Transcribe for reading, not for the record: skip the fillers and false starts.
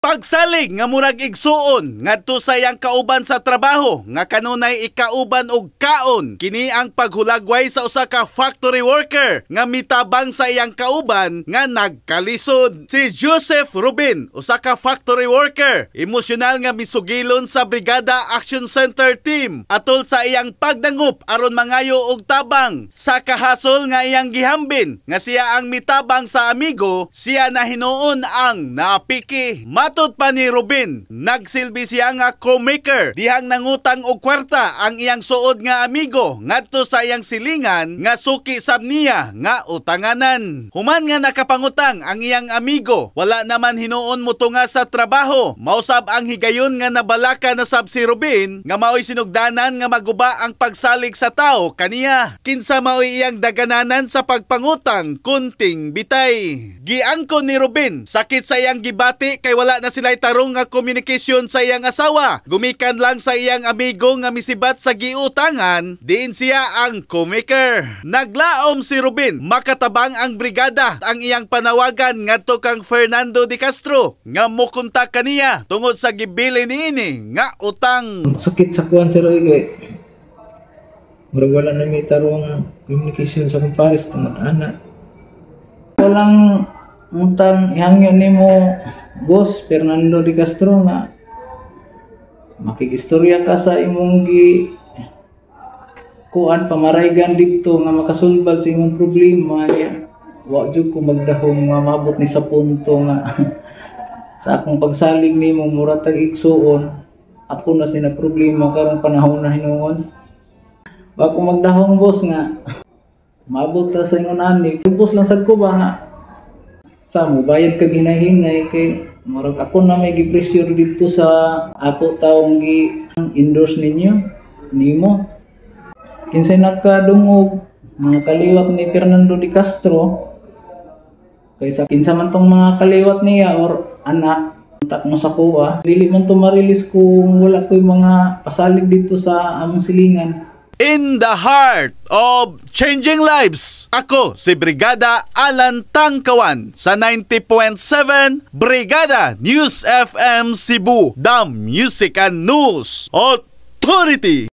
Pagsalig nga murag igsuon ngadto sa iyang kauban sa trabaho nga kanunay ikauban og kaon, kini ang paghulagway sa usa ka factory worker nga mitabang sa iyang kauban nga nagkalisod. Si Joseph Rubin, usa ka factory worker, emosyonal nga misugilon sa Brigada Action Center team atol sa iyang pagdangop aron mangayo og tabang. Sa kahasol nga iyang gihambin nga siya ang mitabang sa amigo, siya na hinuon ang naapiki. Matod pa ni Rubin, nagsilbi siya nga co-maker dihang nangutang og kwarta ang iyang suod nga amigo ngadto sa iyang silingan nga suki sab niya nga utanganan. Human nga nakapangutang ang iyang amigo, wala naman hinuon motunga sa trabaho. Mausab ang higayon nga nabalaka na sab si Rubin nga maoy sinugdanan nga maguba ang pagsalig sa tao kaniya. Kinsa maoy iyang dagananan sa pagpangutang kunting bitay. Giangkon ni Rubin, sakit sa iyang gibati kay wala na sila'y tarong nga communication sa iyang asawa. Gumikan lang sa iyang amigo nga misibat sa giutangan, diin siya ang co-maker. Naglaom si Rubin, makatabang ang brigada ang iyang panawagan ngadto kang Fernando de Castro nga mukontak kaniya tungod sa gibili niini nga utang. Sakit sa kuan, sir, oy, kay murag wala na may tarong communication sa akong pares tungod ana. Walang utang ihangyo nimo, Boss Fernando de Castro, nga makikistorya ka sa imong gi kuan pamaraygan didto nga makasulbad sa imong problema niya. Wa jud ko magdahom nga maabot ni sa punto nga sa akong pagsalig nimo mura tag igsuon, ako na sina problema karong panahon na hinuon. Wa ko magdahong, boss, nga maabot ta sa ingon ani. Boss lang sad ko ba nga sa mo bayad kag hinay-hinay kay murag ako na may gi-pressure dito sa ako taong gi endorse ninyo nimo. Kinsay nakadungog mga kaliwat ni Fernando de Castro, kaysa kinsa man tong mga kaliwat niya or anak, kontak mo sa kuha. Dili man to ma-release kung wala ko'y mga pasalig dito sa among silingan. In the heart of changing lives, ako si Brigada Alan Tangkawan sa 90.7 Brigada News FM Cebu, the Music and News Authority.